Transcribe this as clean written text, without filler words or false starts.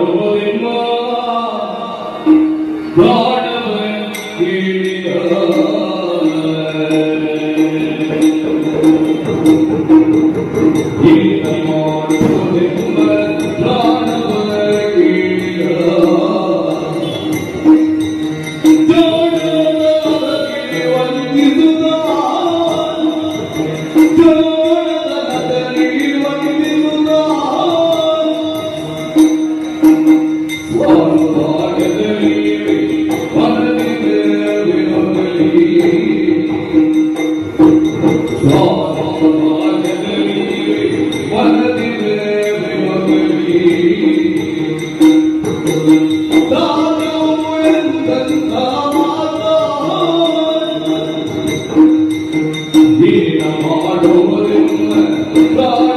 ಮಾಡುವುದೆಂಬ ಪ್ರಾಣವ ಕೇಳಿದ. ಏನ ಮಾಡುವುದೆಂಬ ಪ್ರಾಣವ ಕೇಳಿದ. ಜೋಳದ ವಂದಿಸುತ್ತ, ಜೋಳದ ವಂದಿಸುತ್ತ, ಸ್ವಾಗತದಲ್ಲಿ ಮನದಿದೆ ವಿನೋದಲಿ, ಸ್ವಾಗತದಲ್ಲಿ ಮನದಿದೆ ವಿನೋದಲಿ. ತಾನು ಎಂದಂತ ಮಾತ, ಏನ ಮಾಡುವುದೆಂಬ ಪ್ರಾಣವ.